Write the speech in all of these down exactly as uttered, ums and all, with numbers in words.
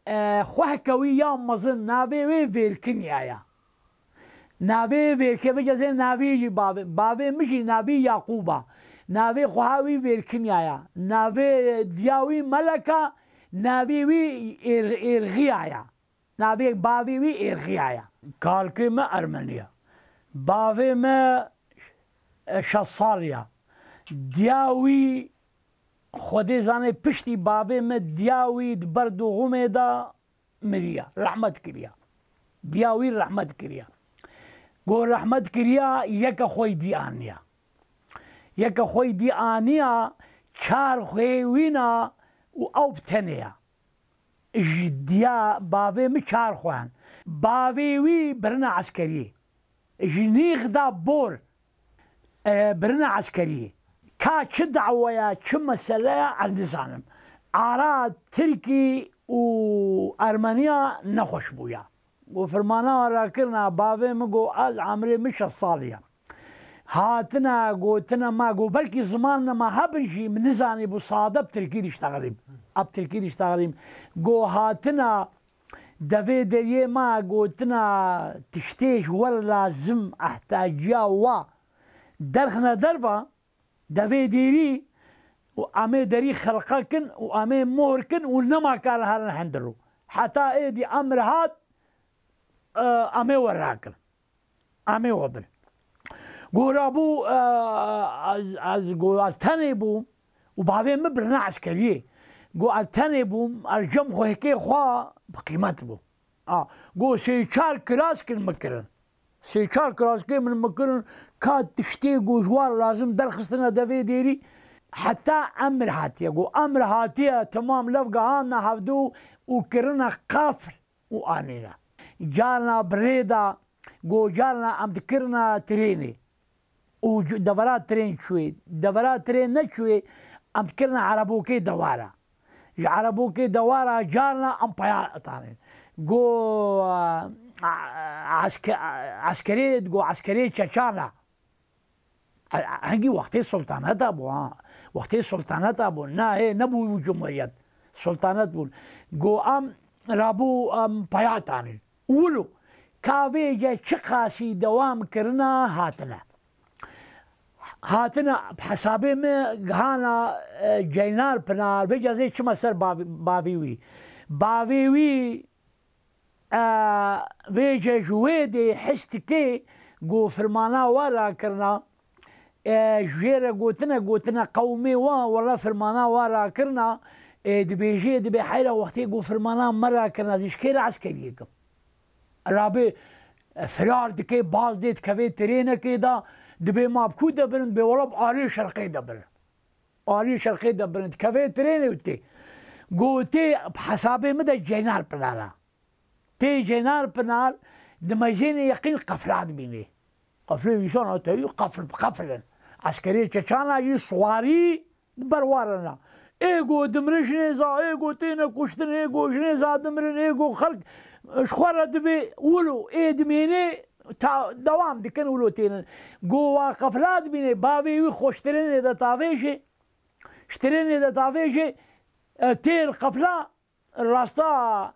E, xwehke wî ya mezin navê wê Vêrkinya ya. Navê Vêrke bicezê navê jî bavê, bavê min jî navî Yaqûb a. Navê xweha wî Vêrkinya ya. Navê diya wî Melek a, navê wî Êr-, Êrxiya ya. Navê bavê wî Êrxiya ya. Kalkê me Ermenî ya. Bavê me, e, şeş salî ya. Diya wî Xwedê zanê piştî bavê me diya wî di ber dixumê de miriya, rehmet kiriya. Diya wî rehmet kiriya. Go rehmet kiriya, yeke xwe yî dî aniya. Yeke xwe yî dî aniya, çar xweyê wî ne û ew bi tenê ya. Ji diya bavê min çar xwe hene. Bavê wî birine eskeriyê. Ji nîx da bor, e, birine eskeriyê. Ka çi daweya, çi meseleya, ez nizanim. Ara Tirkî û Ermeniya nexweş bûya. Got, firmana rakirina bavê min, got, ez emrê min şeş salî ye. Hatine, gotine me, got, belkî zimanine me hebin jî, min nizanî bû sade bi tirkî diştexilîm. Eb tirkî diştexilîm. Got, hatine, devê deriyê me, gotine, tiştê ji we re lazim, ehtiyaciya we derxine derve, devê dêrî û em ê derî xelqe kin û em ê mohr kin û nema karin herin hundir û heta êdî emir hat, e, em ê we rakin. Em ê we bin. Go rabû, e, ez, ez, go ez tenê bûm û bavê min birine eskeriyê. Go ez tenê bûm, ez cem xwe hikê xwe bi qîmet bûm. A, go sê çar kiras kin min kirin. Sê çar kiraskê min min kirin, ka tiştê go ji wan lazim derxistine devê dêrî. Heta emir hatiye, go emir hatiye, temam lev gihana hevdû û kirine qefl û anîne. Carna bi rê de, go carna em dikirine trênê. Û c-, devera trên çûyê. Devera trên neçûyê, em dikirine erebokê dewara. Ji erebokê dewara carna em peya tanê. Go, a, a, eske-, a, eskerê, go eskerê çeçana. A, a, hingî wextê sultaneta bû, ha. Wextê sultaneta bû. Na, hê nebû cumhuriyet. Sultanet bûn. Go em rabû em peya tanê. Wilo, ka vêce çiqasî dewam kirina hatine. Hatine bi hesabê min gihana, e, Ceynar Pinar, vêce ez ê çime ser bavî, bavî wî. Bavê wî, e, vêce ji wê dê his dike, go firmana wa rakirina, e, jê re gotine, gotine qewmê wa, wela firmana wa rakirina, e, dibêjê, dibê heyra wextê go firmana me rakirina, ez ji kê re eskeriyê kim? Rabê, e, firar dike, baz dê dikeve trênekê de, dibê ma bi ku de birin, dibê wela bi alê şerqê de birin. Alê şerqê de birin, dikeve trênê û tê. Gotê, bi hesabê min de Ceynar Pinar e. Tê Ceynar Pinar, di mejênê yeqîn qefla dibînê. Qeflê însan a teyî qefil bi qefil in. Eskerê çeçana jî siwarî di ber wa re ne. Ê go dimre jinê za, ê go têne kuştin, ê go jinê za dimirin, ê go xelk ji xwe re dibê wilo, ê dimênê ta dewam dikin wilo tênin. Go wa qefla dibînê, bavê wî xwe ji trênê de tavêjê, ji trênê de tavêjê, e, tê li qefla, rasta,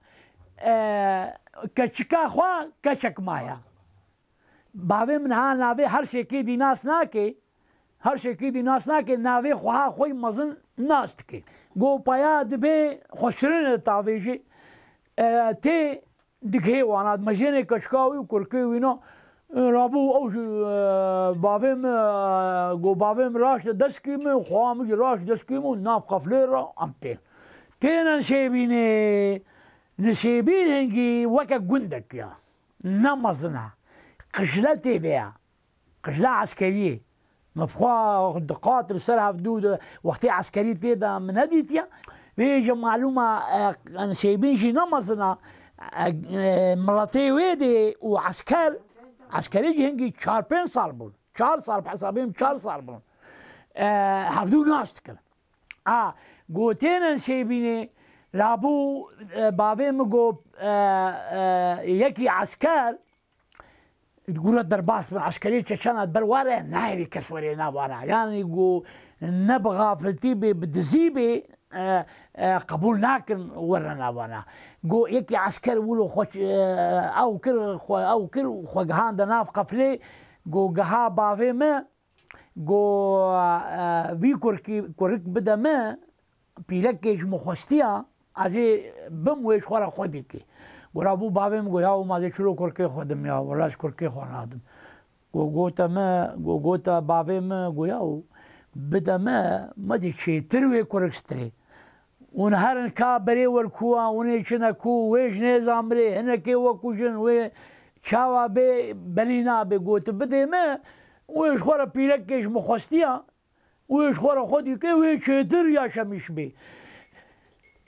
e, keçika xwe keçek maye. Bavê min ha navê her şêkê dî nas nake, her şêkê dî nas nake, navê xweha xwe yî mezin nas dike. Go peya dibê xwe şirine tavêjê, e, tê digihê wana, di mejênê keçika wî û kurkê wî ne, e, rabû ew jî, e, bavê min, e, go bavê min raşte deskî min, xweha min jî raşt deskî min û nav qeflê re em tên. Têne Nisêbînê, Nisêbîn hingî weke gundek ya. Ne mezin e. Qijle tê de ya. Qijla eskeriyê. Me bi xwe diqat li ser hevdû de wextê eskerî tê de min nedîtiye. Vê jî malûm e, e, Nisêbîn jî ne mezin e. E, e, miletê wê dê û esker, eskerê jî hingî çar pênc sal bûn. Çar sal, bi hesabê min çar sal bûn. E, hevdû nas dikin. A, gotêne Nisêbînê, rabû, e, bavê min got, e, e, yekî esker, gura derbas bin, eskerê çeçena di ber wa re, nahêlî kes were nav wana. Yanî go ne bi xafiltî bê, bi dizî bê, e, e, qebûl nakin werin navana. Go yekî esker wilo xwe, e, ew kir, xwe, ew kir, xwe gihande nav qeflê, go giha bavê me, go, e, vî kurkî, kurik bide me, pîrekê ji min xwestiya, ez ê bim wê ji xwe re xwedî kê. Go rabû bavê min go, ya û ma ez ê çilo kurkê xwe dim ya, wela ez kurkê xwe nadim. Go gote me, go gote bavê min, go ya û bide me, me zî çêtir wê kurik stirê. Hûn herin ka berê wer kuwa, hûn ê çine ku, wê ji nêza mirê, hinekê we kujin, wê çawa bê, belî nabê, go tu bidê me, wê ji xwe re pîrekê ji min xwestiya, wê ji xwe re xwedî ke, wê çêtir yaşamîş bê.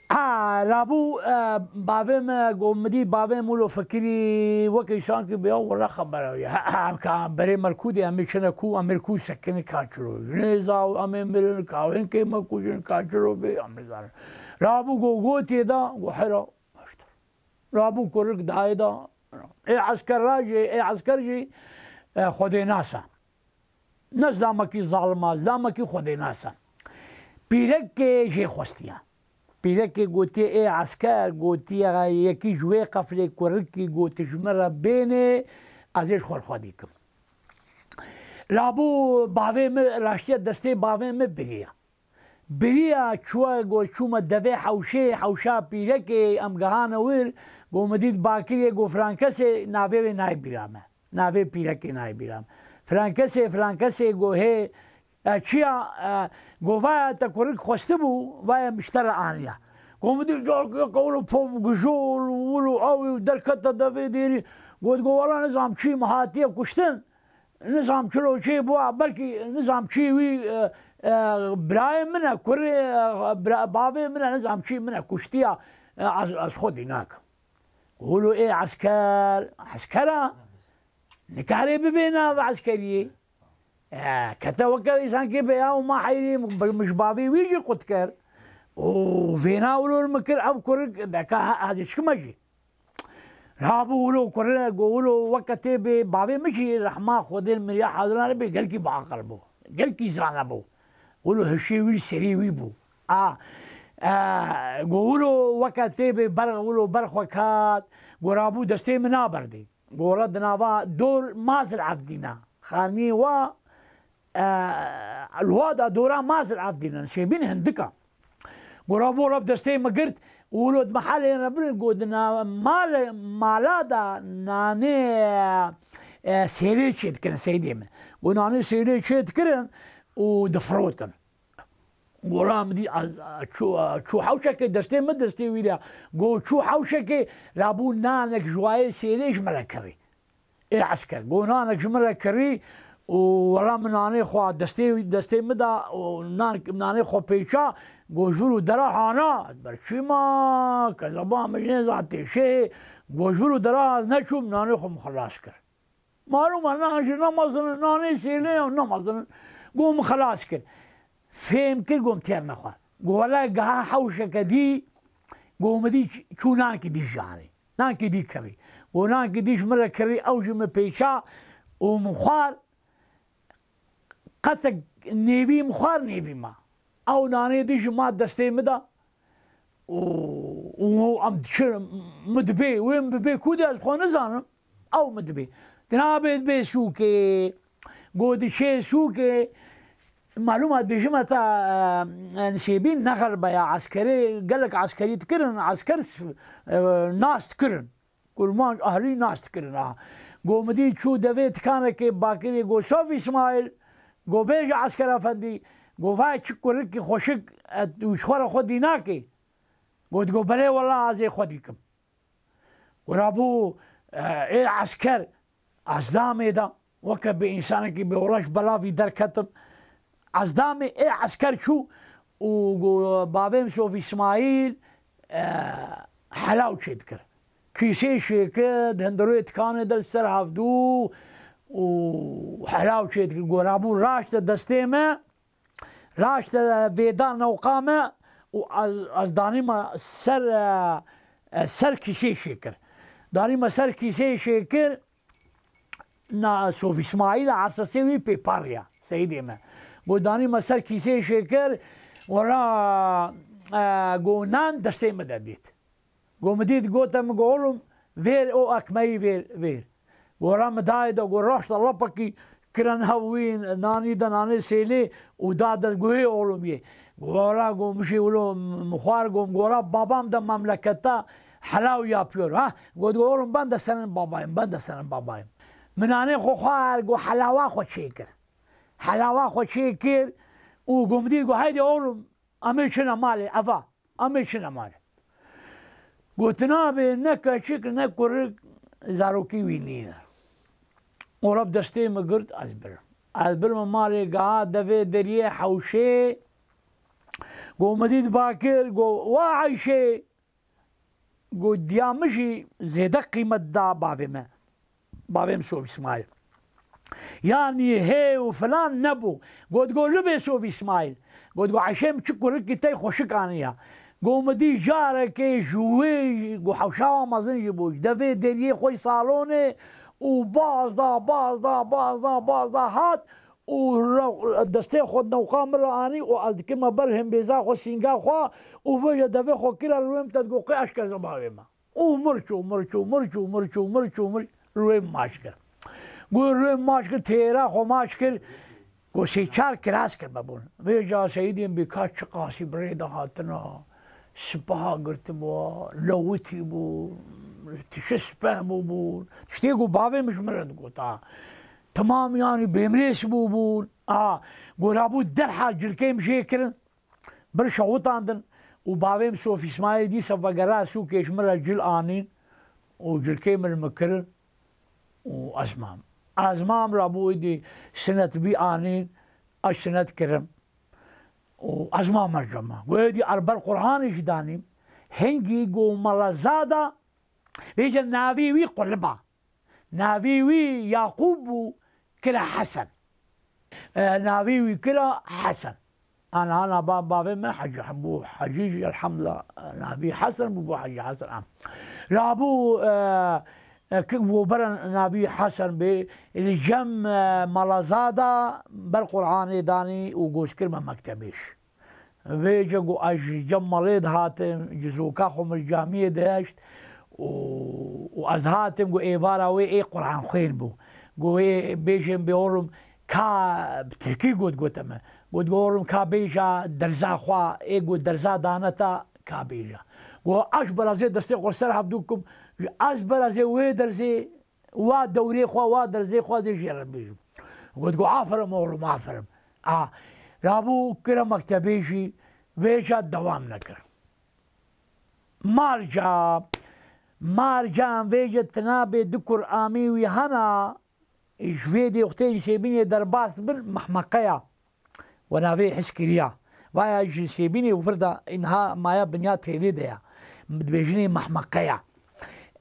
Ha, rabû, e, bavê me, go min dî bavê min wilo fikirî, wekî sankî bê, ya wela xebera wî. Ha, ha, ka berê mer kû dê, em ê çine kû, em ê kû sekinî ka çiro. Ji nêza û em ê mirin, ka hinkê me kujin, ka çiro bê, em nizanin. Rabû go gotê da, go hera, baştir. Rabû kurik dayê da. Ê esker ra jî, ê esker jî, e, xwedênas e. Ne zilamekî zalim e, zilamekî xwedênas e. Pîrekê jê xwestiye. Pîrekê gotiye, ê esker, gotiye, yekî ji wê qeflê kurikî, go tu ji min re bênê, ez ê ji xwe re xwedî kim. Rabû bavê min, raştiye destê bavê min biriye. Biriya çûye, go çûme devê hewşê, hewşa pîrekê, em gihane wir, go min dît bakirê, go Frankesê, navê wê nayê bîra me. Navê pîrekê nayê bîra me. Frankesê, Frankesê, go hê, e, çiya, e, go vaya te kurik xwestibû, vaya min ji te re aniya. Go min dît carkê qewlo pov gijol, wilo ew derkete devê dêrî. Got, go wela nizam çî min hatiye kuştin. Nizam çilo çê bû, belkî nizam çî wî, e, e, birayê min e, kurê, e, bira-, bavê min e, nizam çî min e, kuştiya, e, ez, ez xwedî nakim. Wilo ê esker, esker e, nikarê bibê nav eskeriyê. E, kete weke îsankê bê ya û ma heyrî, min ji bavê wî jî qut kir. Û vêna wilo min kir, ev kurik deka he-, hezê çikime jî. Rabû wilo kurine go wilo weke tê bê, bavê min jî rehma Xwedê miriya hezirane bê, gelkî biaqil bû. Gelkî zane bû. Wilo hişê wî li serê wî bû. A, e, go wilo weke tê bê, ber, wilo ber xwe kat, go rabû destê min naberdê. Go re di nava dor mazil evdîna. Xanî wa, e, li wa da dora mazil evdînin, şêbîn hindika. Go rabû re bi destê min girt û wilo di mehelê re birin, go di na-, male-, mala da nanê, e, sêrê çê dikirin seydê min. Go nanê sêrê çê dikirin û difirotin. Go ra min dî, a, a, çû, a, çû hewşekê destê min destê wî de. Go çû hewşekê, rabû nanek ji wayê sêrê ji min re kirî. Ê esker, go nanek ji min re kirî û wela min nanê xwe destê, destê min da û nan-, nanê xwe pêça, go ji vir û dera hana, ez ber çî ma, kezeba min jê zatê şê, go ji vir û dera ez neçûm, nanê xwe min xilas kir. Malûm e, nan jî ne mezin in, nanê sêlê ya ne mezin in. Go min xilas kir. Fêm kir, go min têr nexwar. Go wela giha hewşeke dî, go min dî çû nankî dî jî anî. Nankî dî kirî. Go nankî dî ji min re kirî, ew jî min pêça û min xwar, qetek nêvî min xwar, nêvî ma. Ew nanê dî jî ma destê min da. Û, û em diçin, min dibê, wê min bibê ku de ez xwe nizanim. Ew min dibê. Di nabê dibê sûkê. Go diçê sûkê. Malûm e dibêjim heta, e, Nisêbîn ne xerbe ya eskerê, gelek eskerî dikirin, esker, e, nas dikirin. Kurmanc ahlî nas dikirin ha. Go min dî çû devê tikanekê bakirê, go Sof Îsmaîl, go bêje esker efendî, go vay çi kurikî xweşik, e, tu ji xwe re xwedî nakê. Go, go belê wela ez ê xwedî kim. Go rabû, e, ê esker, ez damê da. Weke bi însanekî bêwelaş belavî derketim. Ez damê ê esker çû û go bavê min Sof Îsmaîl, e, helaw çê dikir. Kîsê şêkir, di hundirê tikanê de li ser hevdû û helaw çê dikir. Go rabû raşte destê me, raşte vêda newqa me û ez, ez danîme ser, e, e, ser kîsê şêkir. Danîme ser kîsê şêkir, na Sof Îsmaîl a esesê wî pê par ya, seyidê me. Go danîme ser kîsê şêkir, wela e, go nan destê min de dît. Go min dît, gote min, go oğlum, vêr o ekmeyî vêr, vêr. Go ra min dayê de, go raşta lapekî kirin hev wî nanî de, nanê sêlê û da dest, go hê oğlum yê. Go ra, go min jî wilo min xwar, go, go ra babam de memleketa helav yapıyor, ha? Got, go oğlum ben de senin babayım, ben de senin babayım. Min nanê xwe xwar, go helawa xwe çêkir. Helawa xwe çêkir û go min dît, go haydi oğlum, em ê çine malê, eva, em ê çine malê. Gotina bê ne keçik ne kurik zarokî wî nîne. Ora bi destê min girt, ez birim. Ez birim malê, giha devê deriyê hewşê. Go min dît bakir, go wa Eyşê. Got, diya min jî zêde qîmet da bavê me. Bavê min Sof Îsmaîl. Yanî hê û filan nebû. Got, go libê Sof Îsmaîl. Got, go Eyşê min çi kurikî tey xweşik aniya. Go min dî carekê ji wê, go hewşawa mezin jî bû. Ji devê deriyê xwe salonê û baz da, baz da, baz da, baz da hat. û ra-, destê xwe newqa min re anî û ez dikime ber hembêza xwe, sînga xwe û vêje devê xwe kire rûyê min te digo qey eşke zibavê me. Û mir çû, mir çû, mir çû, mir çû, mir çû, mir rûyê min maç kir. Got rûyê min maç kir, têra xwe maç kir. Got sê çar kiras kir me bûn. Vêca seyidên bî ka çiqasî bi rê de hatina. Sipeha girtibû, lewitî bû, tişt speh bûbûn. Tiştê ku bavê min ji min re digota. Timam yanî bêmirês bûbûn. A, go rabû derhal cilkê min jê kirin. Bir şewitandin û bavê min Sof Îsmaîl dîsa vegera sûkê ji min re cil anîn û cilkê min li min kirin û ez mam. Ez mam rabû êdî sinet bî anîn, ez sinet kirim. û ez mam mercema. Go êdî ez ber Qur'anê jî danîm. Hingî go Melezada, vêce navê wî Quliba. Navê wî Yaqûb bû, kira Hesen. E, navê wî kira Hesen. Ana, ana, ba-, bavê me Hecî bû, Hecî jî elhamdulillah, navê Hesen bû, bû Hecî Hesen, am. Rabû, e, e, ki-, wo bera navî Hesen bê, li cem, e, Melezada ber Qur'anê danî û goz kir me mektebê jî. Vêce got, ez ji cem malê dihatim, cizoka xwe min li camiyê diheşt û, û ez hatim, got, êvara wê ê Qur'an xwên bû. Got, ê bêjên bê oğlum, ka bi tirkî got, gote me. Got, got, oğlum, ka bêja derza xwe, ê got derza dane ta, ka bêja. Got, ez berazê destê xwe ser hevdû kim, ez berazê wê derzê, wa dewrê xwe, wa derzê xwe dê jê re bêjim. Got, got, aferin oğlum, aferin. A, rabû kire mektebê jî vêca dewam nekir. Marca, marca vêce tina bê du kur amî wî hena, ji vê dê wextê li Sêbînê derbas bin, mehmeqeya. We navê his kiriya. Vaya ji Sêbînê û vir de, înha maya binya têlê de ya. Dibêjinê mehmeqeya.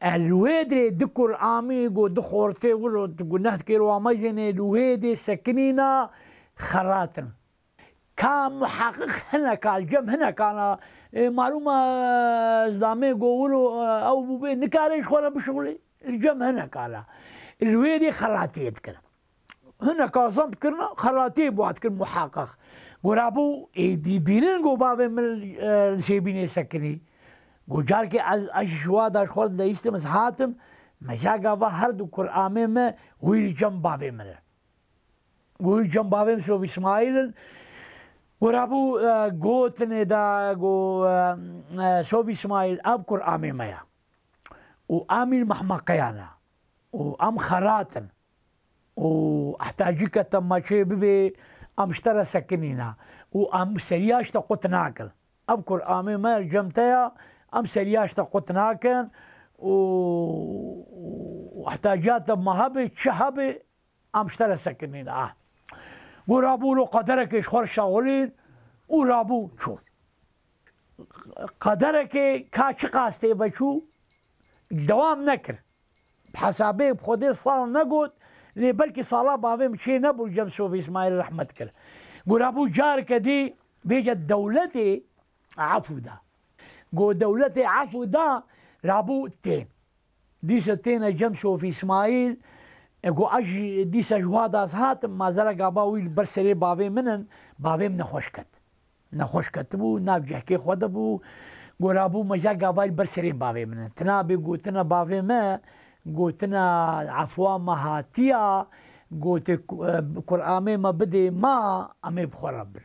E, li wê dirê du kur amî, go du xortê wilo, tu guneh dikê, wa mezênê, li wê dê sekinîna xeratin. Ka muheqiq hineka, li cem hinekana, e, malûm e, zilamê go wilo, e, ew bûbê, nikare ji xwe re bişuxulê, li cem hinekana. Li wê dê xelatiyê dikir. Hineka zan dikirina, xelatiyê bi wa dikir muheqiq. Go rabû, ê dî bînin go bavê min, e, li Sêbînê sekinî. Go carkê ez, ez ji wa da ji xwe dileyîstim, ez hatim, mejaga va her du kur amê me, wî li cem bavê min e. Go wî cem bavê min Sof Îsmaîl in. Go rabû, e, gotinê da, go, e, e, Sof Îsmaîl, ev kur amê me ya. Û amî li mehmeqeyan e. Û em xerat in. Û ehtacî ke te maçê bibê, em ji te re sekinîne. Û em seriya ji te qut nakin. Ev kur amê me cem te ya, em seriya ji te qut nakin. Û, û ehtaciya te me hebe, çi hebe, em ji te re sekinîne. Ah. Go rabû lo qederekê ji xwe re şaxulîn û rabû çûn. Qederekê ka çiqas tê veçû, dewam nekir. Bi hesabê bi Xwedê sal negot, lê belkî sala bavê min çê nebû, cem Sof Îsmaîl rehmet kir. Go rabû careke dî vêce dewletê efû da. Go dewletê efû da, rabû tên. Dîsa têne cem Sof Îsmaîl, e, go ez jî dîsa ji wa da ez hatim, mazera gava wî li ber serê bavê min in, bavê min nexweş ket. Nexweş ketibû, nav cihkê xwe de bû. Go rabû, me ja gavayî ber serê bavê min in. Ti nabê gotina bavê me, gotina efwa me hatiya, gotê ku-, e, Qur'amê me bidê ma, em ê bi xwe re bin.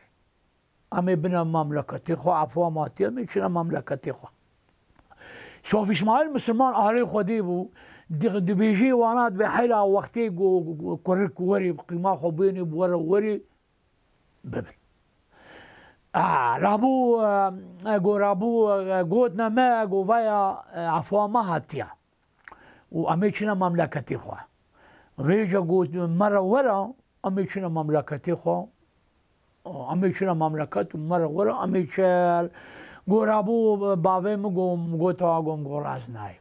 Em ê bine memleketê xwe, efwa me hatiye, em ê çine memleketê xwe. Sof Îsmaîl Misilman alê Xwedê bû, di-, dibêjê wana dibê heyra wextê go, go, kurik werê, qîma xwe bênê, bi were werê, bibin. A, rabû, e, e, go rabû, e, gotine me, go vaya, e, efwa me hatiya. Û em ê çine memleketê xwe. Vêca got, me re were, em ê çine memleketê xwe. Em ê çine memleket û me re were, em ê çer. Go rabû, bavê min go, gote, gom go raz nayê.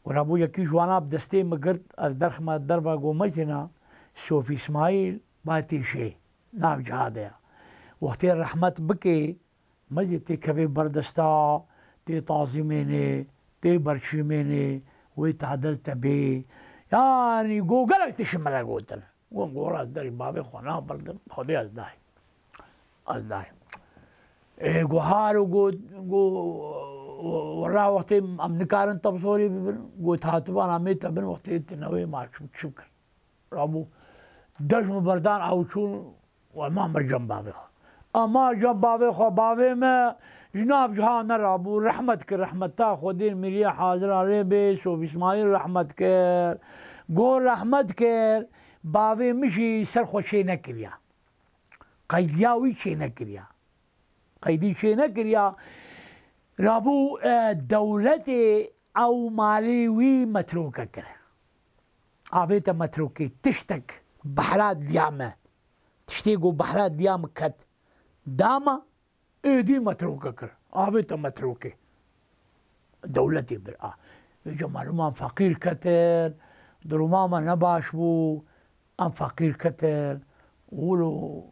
Go rabû, yekî ji wana bi destê min girt, ez derxime derve, go mecina, Sof Îsmaîl, ba tê şê, nav cihadê ya. Wextê rehmet bikê, mecê tê kevê berdesta, tê tazîmênê, tê berçîmênê, wê tadil te bê. Yanî go gelek tişt min re gotin. Go, go rast derî bavê xwe naberdim, Xwedê ez dayê. Ez dayê. Ê, go har û go, go, wera wextê em nikarin tebzorê bibin, go hatiban em ê te bin wextê tu newê ma çi, çi bikir. Rabû, dej min berdan ew çûn, we ma mir cem bavê xwe. Ama cem bavê xwe, bavê me ji nav ciha nerabû, rehmet kir, rehmeta Xwedê miriye hazira rê bê, Sof Îsmaîl rehmet kir. Go rehmet kir, bavê min jî ser xwe çê nekiriya. Qeydiya wî çê nekiriya. Qeydî çê nekiriya. Rabû, e, dewletê ew malê wî metroke kir. Avête metrokê, tiştek behra diya me. Tiştê ku behra diya min ket, da me, êdî metroke kir. Avête metrokê. Dewletê bir a. Vêca malûman feqîr ketin, duruma me ne baş bû, em feqîr ketin, wilo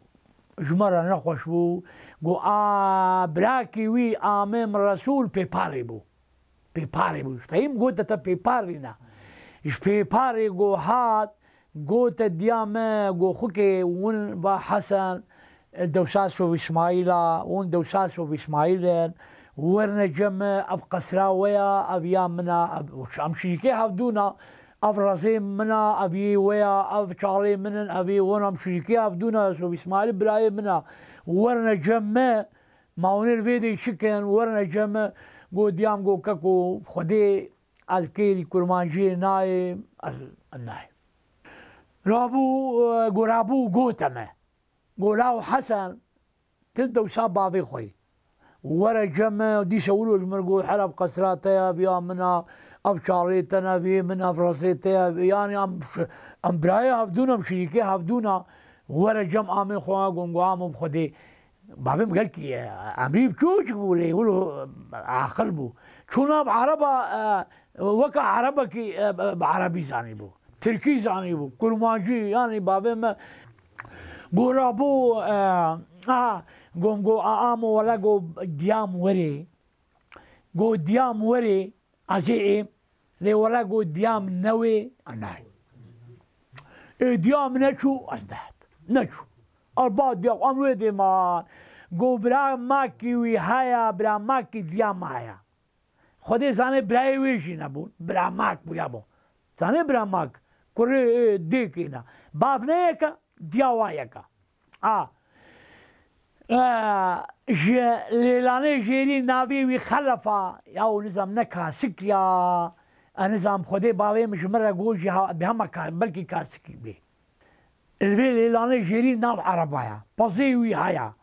ji me re nexweş bû. Got, a, birakî wî Amê min Resûl pêparê bû. Pêparê bû. Ji teyî min gote te pêpar rîne. Ji pêparê go hat, gote diya me, go xwikê win va Hesen, dewsa Sof Îsmaîl a, win dewsa Sof Îsmaîl in, werne cem me, ev qesra we ya, ev ya min a, ev, em şirîkê hevdû ne, ev rezê min a, ev yê we ya, ev çalê min in, ev yê we ne, em şirîkê hevdû ne, Sof Îsmaîl birayê min a, werne cem me, Ma hûn ê li vê dê çi kin, werine cem me, go diyam, go keko Xwedê, ez kêrî kurmanciyê nayêm, ez nayêm. Rabû, e, go rabû gote me. Go law Hesen, tu dewsa bavê xwe yî. Were cem me, dîse wilo ji min go, her ev qesra te ya, viya min a, ev çalê te ne, viyê min, ev rezê te ya, yanî em, em birayê hevdûn, em şirîkê hevdûn a, were cem amê xwe, go, go amo bi Xwedê. Bavê min gelkî, e, emrî biçûçik bû lê wilo aqil bû. Çû nav ereba, e, weke erebekî, e, bi erebî zanîbû. Tirkî zanîbû. Kurmancî, yanî bavê me go rabû, e, aha, gom go, a, amo wele go diyam werê. Go diyam werê. Ez ê êm, lê wele got diyam newê, a nayê. Ê diyam neçû, ez nehet. Neçû. Erba diya, em wê dê man. Got bira makî wî haya, bira makî diyam haya. Xwedê zanê birayê wê jî nebûn. Bira mak bûya bû. Zanê bira mak. Kurê, ê, dêkê ne. Bav ne yek e, diya wa yek e. A. E, ji lêlanê jêrî navê wî Xelef a, ya û nizam ne kasik ya, e, nizam Xwedê bavê min ji min re got jî ha, bi hema ka-, belkî kasikî bê. Li vê lêlanê jêrî nav ereba ya. Pezê wî haya.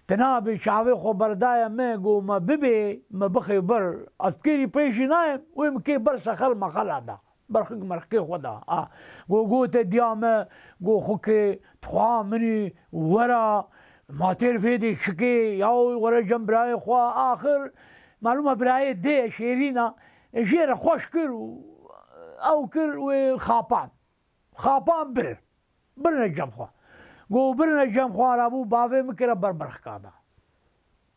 Ti nabê çavê xwe berdaye me, got me bibê, me bixê bir. Ez kêrî pê jî nayêm, wê min kê bir sexel mexela da. Berxik merxikê xwe da. A, go gote diya me, go xwikê, tixwa min î, wera, ma têr vê dê çikê, yaw, were cem birayê xwe, axir, malûm e birayê dê, şêrîn a, jê re xweş kir û ew kir wê xapan. Xapan bir. Birine cem xwe. Go birine cem xwe, rabû bavê min kire ber berxika da.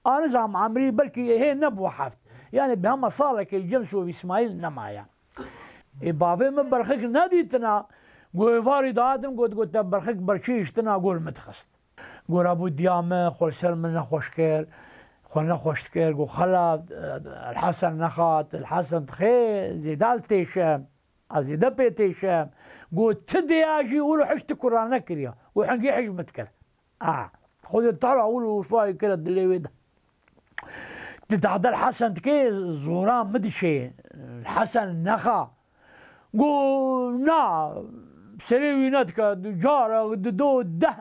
A nizam emrî belkî hê nebû heft. Yanî bi hema salekê li cem Sof Îsmaîl nemaye. Ê bavê min berxik nedîtina, go êvarî dihatim, got, got te berxik berçî hiştina, go li min dixist. Go rabû diya min xwe li ser min nexweş kir, xwe nexweş dikir. Go xela, e, El Hesen nexat, El Hesen dixê zêde ez têşem, ez zêde pê têşem. Go ti dêya jî wilo hiş ti kura nekiriya. Go hingî hiş min dikir. A, Xwedê Teala wilo wifayê kire dilê wê de. Ti dahde li Hesen dikê, zora min dişê. Hesen nexa. Go na, serê wî nedike, du cara, du do deh.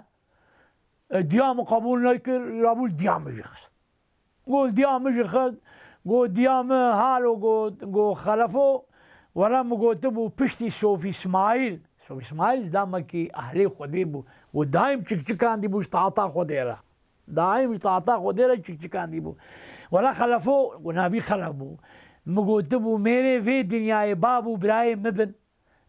E, diya min qebûl nekir, rabû diya min jî xist. Go diya min jî xist, go diya min halo, go, go Xelefo, were min gotibû piştî Sof Îsmaîl. Sof Îsmaîl zidamekî ehlê Xwedê bû. Go daîm çikçikan dîbû ji taata Xwedê re. Daîm ji taata Xwedê re çikçikan dîbû. Were Xelefo, go navî Xelef bû. Min gotibû mêrê vê dinyayê bab û birayê min bin.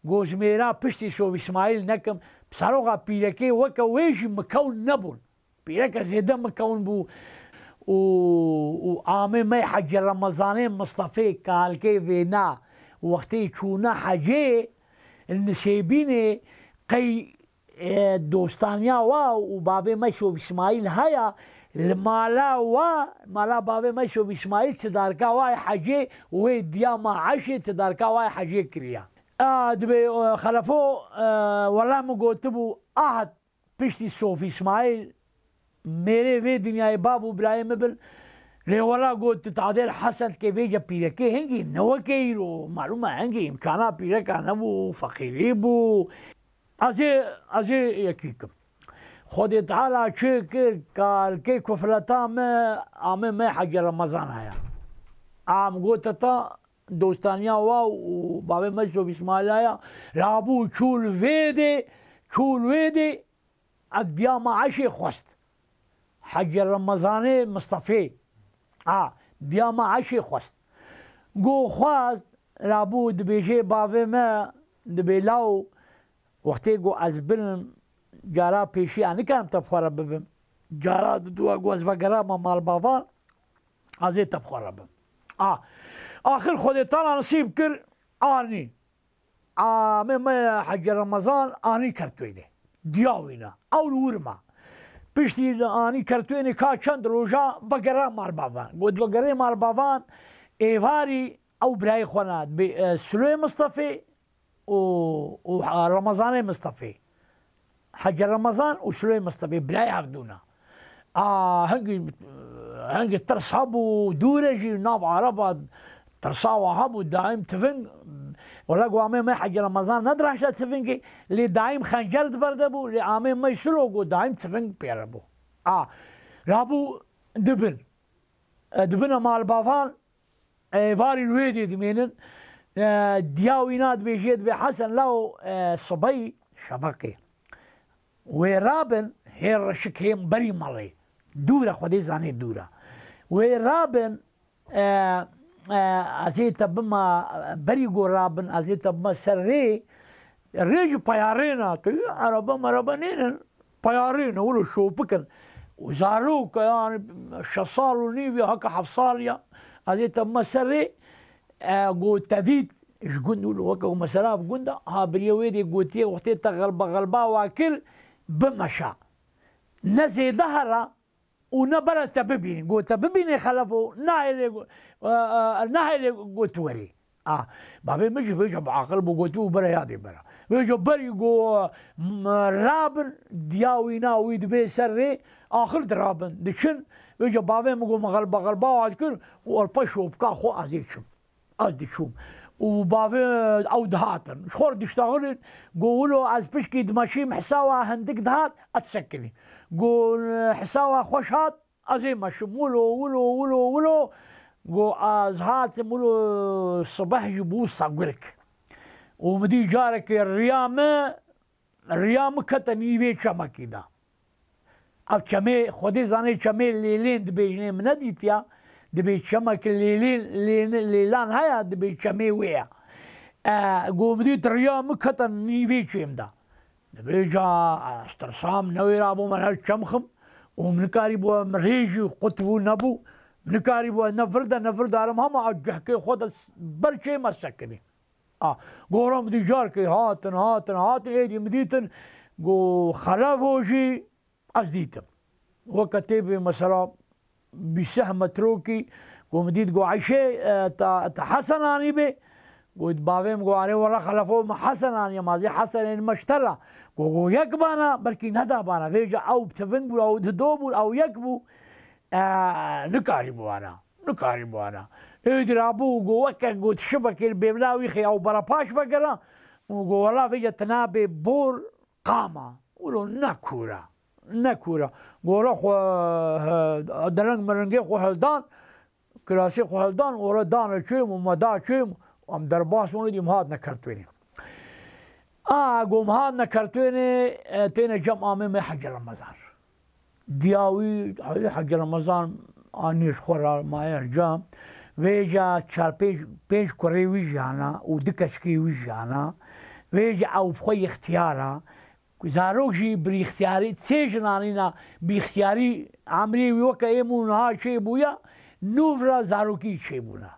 Go ji mêra piştî Sof Îsmaîl nekim. Seroxa pîrekê weke wê jî min kewn nebûn. Pîreke zêde min kewn bû û, û amê me Hecî Remezanê Mistefê kalkê vêna wextê çûna hecê nisêbînê qey, e, dostaniya wa û bavê me Sof Îsmaîl haya li mala wa, mala bavê me Sof Îsmaîl tidarka wa hecê wê diya ma Eşê tidarka wa hecê kiriya. A, dibê, e, Xelefo, e, wela min gotibû, ahat piştî Sof Îsmaîl, mêrê vê dinyayê bab û birayê min bin. Lê wela got, tu tadêr Hesen dikê vêce pîrekê hingî ne weke îro. Malûm e hingî îmkana pîreka nebû, feqîrî bû. Ez ê, ez ê yekî kim. Xwedê Teala çê kir, kalkê kufleta me, amê me Hecî Remezan haya. Am gote ta dostaniya wa û bavê me Sof Îsmaîl haya. Rabû çûl vê dê, çûl wê dê, ev diya ma Eşê xwest. Hecî Remezanê Mistefê. A, diya ma Eşê xwest. Go xwest, rabû dibêjê bavê me, dibê law, wextê go ez birim, cara pêşiya nikarim te bi xwe re bibim. Cara diduwa go ez vegerama malbavan, ez ê te bi xwe re bim. A, axir Xwedê Teala nisîb kir, anî. Amê me Hecî Remezan anî Kertwênê. Diya wîna. Ew li wir ma. Piştî li anî Kertwênê ka çend roja vegera malbavan. Got vegerê malbavan, êvarî ew birayê xwe na, dibê, e, Silwê Mistefê û, û Remezanê Mistefê. Hecî Remezan û Silwê Mistefê birayê hevdû ne. A, hingî, hingî tirs hebû, dûre jî nav Ereba tirsa wa hebû, daîm tiving. Wela go amê me Hecî Remezan nediraşte tivingê, lê daîm xencer di ber de bû, lê amê me Silo go daîm tiving pê re bû. A, rabû dibin. E, dibine malbavan, êvarî li wê dê dimênin. E, diya wîna dibêjê, dibê Hesen law, e, sibey şefeqê. Wê rabin, hê reşik hê berî malê. Dûr e, Xwedê zanê dûr e. Wê rabin, e, e, ez ê te bima, berî go rabin, ez ê te bima ser rê. Rê jî peyarê ne, tu erebe merebe nênin. Peyarê ne, wilo şopik in. Û zarok e, yani şeş sal û nîv ya, heke heft sal ya. Ez ê te bime ser rê, e, go te dît, ji gund wilo, weke ku mesela bi gund e, ha biriyê wê dê gotiye, wextê te xelba xelba wa kir, bimeşa. Ne zêde here, û ne bere te bibînin. Got, te bibînê Xelefo, nahêlê go-, e, e, nahêlê got werê. A, bavê min jî vêca bi aqil bû, gotî û bere yadê bere. Vêca berî go, m-, rabin, diya wîna wî dibê ser rê, axir dirabin, diçin. Vêca bavê min go, min xelba xelba wa dikir û erpa şopika xwe ez ê çim. Ez diçûm. Û bavê ew dihatin. Ji xwe re diştaxilin. Go wilo ez pişkî dimeşîm, hisa wa hindik dihat, ez sekinî. Go hisa wa xweş hat, ez ê meşim. Wilo, wilo, wilo, wilo. Go ez hatim, wilo sibeh jî bû segurik. Û min dî carekê riya me, riya min kete nîvê çemekî de. Ev çemê, Xwedê zanê çemê lêlên dibêjinê, min nedîtiya. Dibê çemek lêlên, lêne-, lêlan heye, dibê çemê wê ye. E, go min dît riya min kete nîvê çêm de. Dibêja, ez tirsam, newêra bû min her çem xim. Û min nikarîbû, min rê jî qut bû nebû. Min nikarîbû, ne vir de, ne vir darim, hema ez cihkê xwe de ber çêm ez sekinî. A, goran min dî carkê hatin, hatin, hatin, êdî min dîtin, go Xelefo jî ez dîtim. Weke tê bê mesela bîseh metrokî, go min dît, go Eyşê, e, te, te Hesen anî bê? Got, bavê min, go, erê wela xelefo min Hesen aniye, ma zê Hesenên me ji te re. Go, go yek bana, belkî neda bana. Vêca ew bi tivin bû, ew dido bû, ew yek bû. E, nikarî bû ana, nikarî bû ana. Êdî rabû, go weke, go şibekê li bêvla wî xê ew bera paş vegera. Û go wela vêca te nabê bor qama. Wilo ne kûr e, ne kûr e. Go wela xwe, he, dereng merengê xwe hildan, kirasê xwe hildan, wela dane çêm û me da çêm, em derbas bûn, êdî em hatine Kertwênê. A, go em hatine Kertwênê, e, têne cem amê me Hecî Remezan. Diya wî, Hecî Remezan anî ji xwe re maye cem. Vêca çar pênc, pênc kurê wî jî hene û du keçikê wî jî hene. Vêca ew bi xwe yê ixtiyar e. Zarok jî bi îxtiyarî, sê jin anîna bi îxtiyarî, emrê wî weke ê min niha çêbûye, nûv re zarokî çêbûne.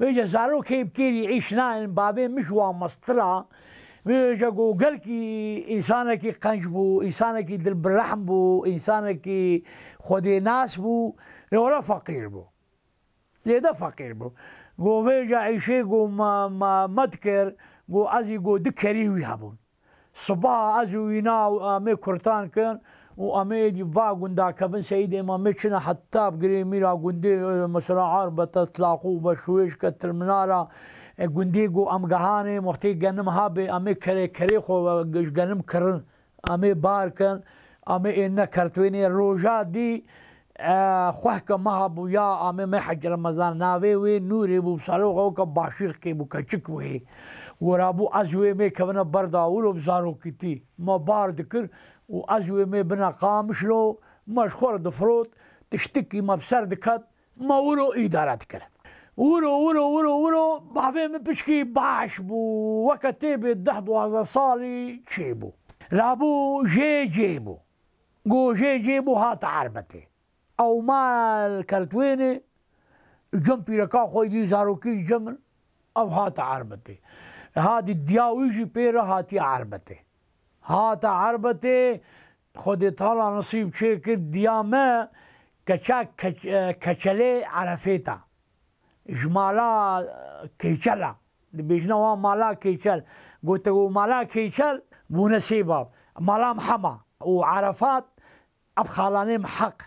Vêca zarok hê bi kêrî îş nayên, bavê min ji wan mestir a. Vêca go gelkî însanekî qenc bû, însanekî dil bi rehm bû, însanekî xwedênas bû, lê were feqîr bû. Zêde feqîr bû. Go vêca îşê go me, me, me dikir, go ez ê go du kerî wî hebûn. Siba ez û wîna û em ê kurtan kin û em ê êdî va gunda kevin seyîdê me, em ê çine heta bi girê mîra gundê, e, mesela Arbete, Tlaxû, Beşwêşke, Tirminara, e, gundê go em gehanê, wextê genim habe, em ê kerê, kerê xwe, e, ji genim kirin, em ê bar kin, em ê êne Kertwênê. Roja dî, e, xwehke me hebû ya, em ê me Hecî Remezan, navê wê Nûrê bû, bi salo xwe weke başîxkê bû, keçik wê. Wera bû ez wê mê kevine ber dawir û bi zarokîtî me bar dikir û ez wê mê bine Qamişlo, me ji xwe re difirot, tiştikî me bi ser diket, me wiro îdare dikir. Wiro, wiro, wiro, wiro, bavê min piçkî baş bû, weke tê bê deh duwazdeh salî çêbû. Rabû jê cê bû. Go jê cê bû hate Erbetê. Ew mal Kertwênê, cem pîreka xwe dî, zarokî cem in, ew hate Erbetê. Hadî diya wî jî pê re hatiye Erbetê. Hate Erbetê, Xwedê Teala nesîb çêkir, diya me keça, keç-, e, Keçelê Erefêta. Ji mala, e, Kêçel a. Dibêjine wan mala Kêçel. Gote go mala Kêçel bûne sê bav. Mala Mihema û Erefat, ev xalanê Miheq,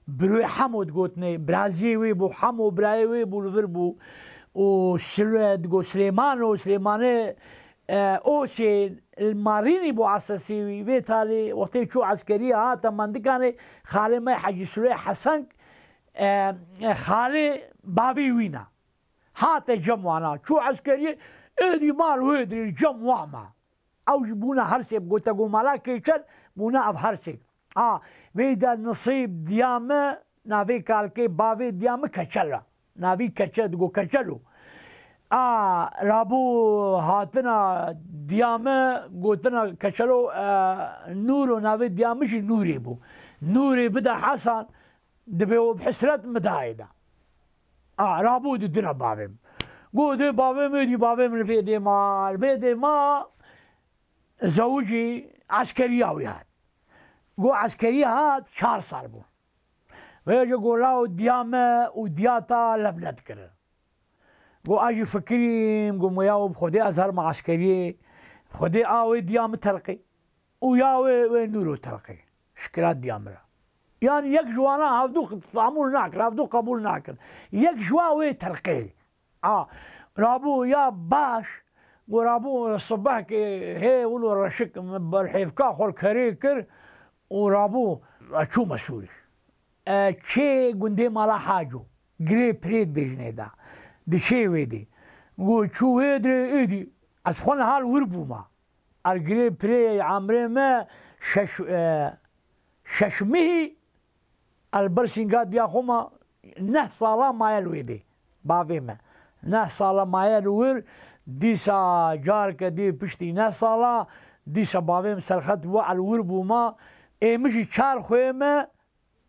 birê Hemo digotinê, biraziyê wê bû, Hemo birayê wê bû, li vir bû. Û Sile-, digo Silêmano, Silêmanê, e, Osê, li Marînî bû esesê wî. Vê talê wextê çû eskeriya hate Mendikanê, xalê me Hecî Sulê Heseng, e, e, xalê bavê wî ne. Hate cem wana, çû eskeriyê, êdî mal wê dirê cem wan ma. Ew jî bûne her sê, gote go mala Kêçel, bûne ev her sê. A, vê de nisîb diya me, navê kalkê bavê diya me Keçel e. Navî Keçe, digo Keçelo. A, rabû hatina diya me, gotina Keçelo, e, Nûro, navê diya me jî Nûrê bû. Nûrê bide Hesan, dibê û bi hisret midayê de. A, rabû di dine bavê min. Go dê bavê min, dî bavê min li vê dê ma, li vê dê ma zewicî, eskeriya wî hat. Go eskeriya hat, çar sal bû. Vêce go law diya me û diya ta lev nedikirin. Go ez jî fikirîm, go ya bi Xwedê ez herma eskeriyê, Xwedê a wê diya min telqî. Û ya wê, wê Nûro telqî. Şikira diya min re. Yanî yek ji wana hevdû tahamûl nakir, hevdû qebûl nakir. Yek ji wa wê telqî. A, rabû ya baş, go rabû sibehkê hê wilo reşik min berhêvka xwe kerê kir û rabû, e, çûme Sûrî. E, çê gundê mala Haco, girê pirê dibêjinê de. Diçê wê dê. Go çû wê dirê êdî. Ez xwe niha li wir bûma. Er girê pirê emrê me şeş, e, şeş mihî, el ber sînga diya xwe ma neh sala maye li wê dê. Bavê me. Neh sala maye li wir, dîsa carke dê piştî neh sala, dîsa bavê min serxet bû, el wir bûma. Ê min jî çar xwê me,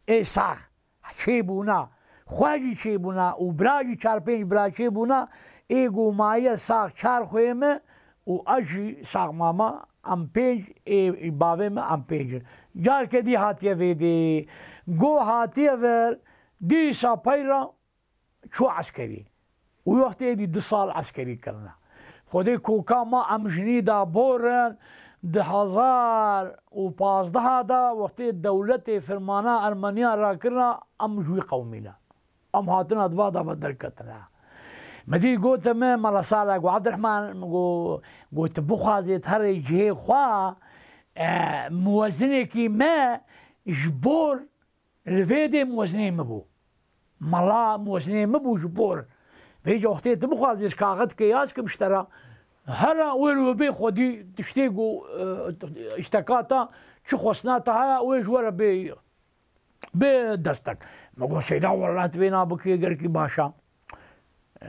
ê sax çêbûna, xwe jî çêbûna û bira jî çar pênc bira çêbûna, ê go maye sax çar xwê me û ez jî sax mama, em pênc, ê bavê me em pênc in. Carke dî hatiye vê dê, Go hatiye vir, dîsa peyra çû eskerî. Û wextê êdî du sal eskerî kirine. Xwedê koka ma em jinî da borin, di hezar û pazdeh da wextê dewletê firmana Ermeniya rakirina, em ji wî qewmî ne. Em hatina di va de ve derketine. Min dî gote me, mela Sala, go Abdurrahman, go, go tu bixwazê herê cihê xwe, e, muwezinekî me ji bor Li vê dê muwezinê min bû. Mala muwezinê min bû ji bor. Vêca wextê tu bixwazî ez kaxit ke yaz kim ji te re. Here wê li wê bê xwedî tiştê ku, e, îşteka te çi xwestina te heye wê ji we re bê, bê destek. Me got Seyda wela tu vê nabikê gelkî baş a. E,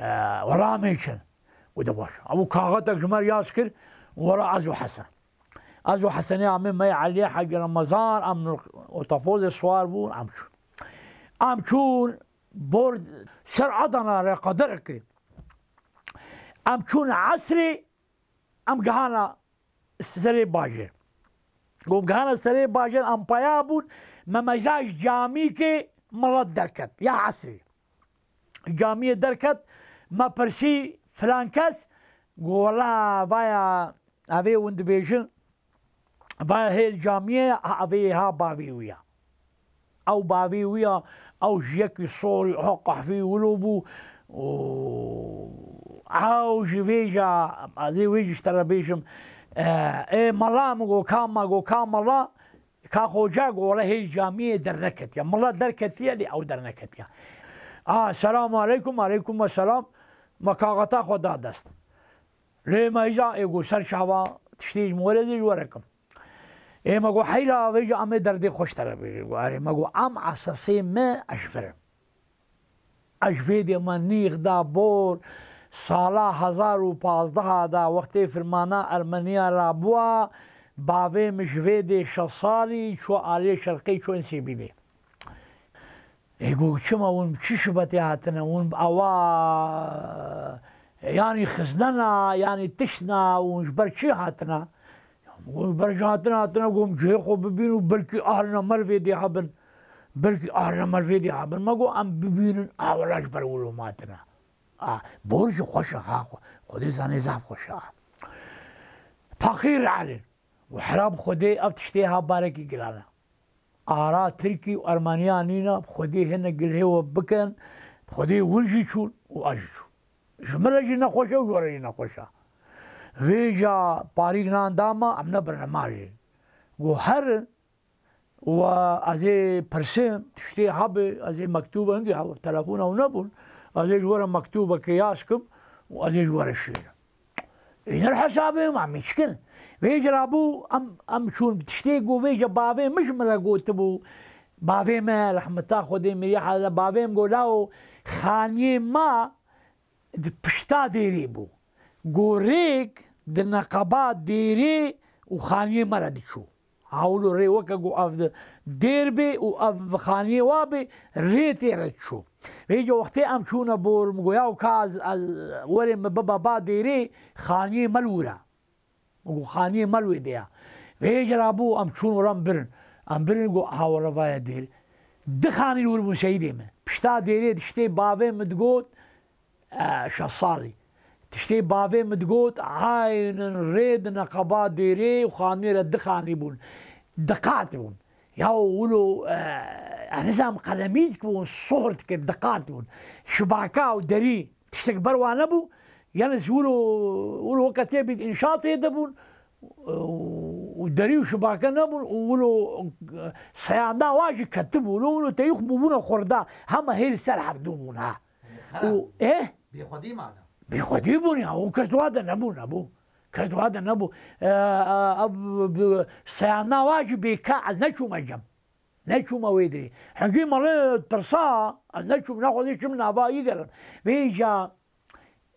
wela em ê çin. Û de baş. Ew kaxetek ji me re yaz kir, wela ez û Hesen. Ez û Hesenê amê me Eliyê Hecî Remezan, em otopozê siwar bûn, em çûn. Em çûn bor ser Adana re qederekê. Em çûn esrê, em gihana serê bajêr. Go gihana serê bajêr, em peya bûn, me meja ji camîkê milet derket, ya esrê. Camiyê derket, me pirsî filan kes, go wela vaya evê hûn dibêjin, vaya hêl camiyê, ha, evê ha bavê wî ya. Ew bavê wî ya, ew ji yekî sorî, ha qehvî wilo bû, û ew ji vêca, ez ê wê jî ji te re bêjim, e, ê mela min go ka me, go ka mela, Ka Xoca go wele hêj camiyê derneketiye. Mila derketiye, lê ew derneketiye. A, selamu aleykum, aleykum ve selam. Me kaxeta xwe da dest. Lê me îca ê go ser çava tiştê ji min were dê ji were kim. Ê me go heyra vêca em ê derdê xwe ji te re bêjin. Go erê me go em esasê me ez ji vir im. Ez ji vê dê me nîx da bor, sala hezar û pazdeh da wextê firmana Ermeniya rabûa, bavê min ji vê dê şeş salî çû alê şerqê çû Ensêbînê. Ê go çima hûn bi çi şibetê hatine? Hûn bi awa, yanî xiznena, yanî tiştna, hûn ji ber çi hatine? Hûn ji ber jî hatine, hatine, got, cihê xwe bibîn û belkî ahlina me li vê dê hebin. Belkî ahlina me li vê dê hebin. Me got, em bibînin, a wela ji ber wilo me hatine. A, bor jî xweş e, ha, xwe-, Xwedê zanê zaf xweş e, a. Paqîr Elî. Û hera bi Xwedê ev tiştê ha barekî giran e. Ara Tirkî û Ermeniya nîne, bi Xwedê hinek gilhê we bikin, bi Xwedê hûn jî çûn û ez jî çûm. Ji min re jî nexweş e û ji we re jî nexweş e. Vêca parîk nan da me, em nebirine mar jî. Got herin, we ez ê pirsim, tiştê hebe, ez ê mektûbe, hingî hebe, telefona ew nebûn, ez ê ji we re mektûbeke yaz kim û ez ê ji we re şêrim. Îner hesabê ma me çikin. Vêca rabû em, em çûn tiştê ku vêca bavê min ji min re gotibû. Bavê me, rehmeta Xwedê mirî hale, bavê min got, lawo, xaniyê ma di pişta dêrê bû. Gorêk di neqeba dêrê û xaniyê me re diçû. Hawlo rê weke ku ev dêr bê û ev xaniyê wa bê, rê tê re çû. Vêca wextê em çûne bor, min got, yaw ka ez, ez werê min bibe ba dêrê, xaniyê me li wir e. Min got, xaniyê me li wê de ya. Vêca rabû em çûn were em birin. Em birin got, ha were vaya dêrê. Di xanî li wir bûn seyîdê min. Pişta dêrê tiştê bavê min digot, e, şeş salî. Tiştê bavê min digot, aynen rê di neqeba dêrê û xaniyê re di xanî bûn. Di qat bûn. Ya wilo, e, ez nizam qelemî dikibûn, sohr dikir, di qat bûn. Şibaka û derî tiştek ber wan nebû. Yalnız wilo, wilo weke tê bît înşaatê de bûn. Û derî û şibake nebûn û wilo, e, seyanda wa jî ketibû. Wilo, wilo teyûx bûbûne xurda. Hema hêl ser hevdû bûn ha. Xera. Û, eh? Bêxwedî mane. Bêxwedî bûn ya, û kes dua de nebû, nebû. Kes dua de nebû. E, e, e, b-, b-, seyana wa jî bêka, ez neçûme cem. Neçûme wê dirê. Hingî mele tirsa, ez neçûm, nexwazî çim nava yî gerim. Vêca,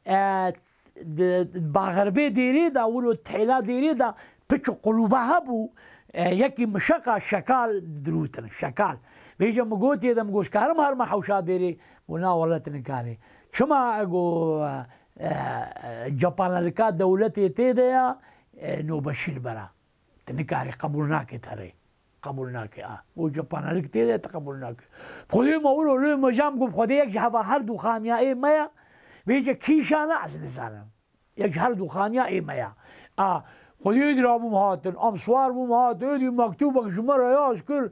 e, di, di baxerbê dêrê de, wilo tehêla dêrê de, Piç û qulûba hebû, e, yekî mişeqa şekal dirûtin, şekal. Vêca min gotê de, min got, karim herme hewşa dêrê? Got, na wele tu nikarî. Çima? E, got, e, e, cepanelika dewletê tê de ya, e, nobeşî li bera. Tu nikarî, qebûl nake te rê. qebûl nake. A, û cepanerik tê de te qebûl nake. Xwedê me wilo lê me jam got, Xwedê yek ji heva her du xaniya ê me ye, vêce kîşane ez nizanim. Yek ji her du xaniya ê me ye. A, Xwedê dirabûm hatin, em swar bûm hatin, êdî mektûbek ji me re yaz kir,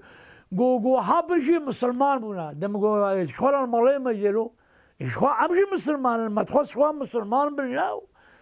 go, go, ha bin jî misilman bûne. De min go, "Ê, ji xwe re malê me jê lo." Ê, ji xwe em jî misilman in, me dixwest ji xwe misilman bin, ya.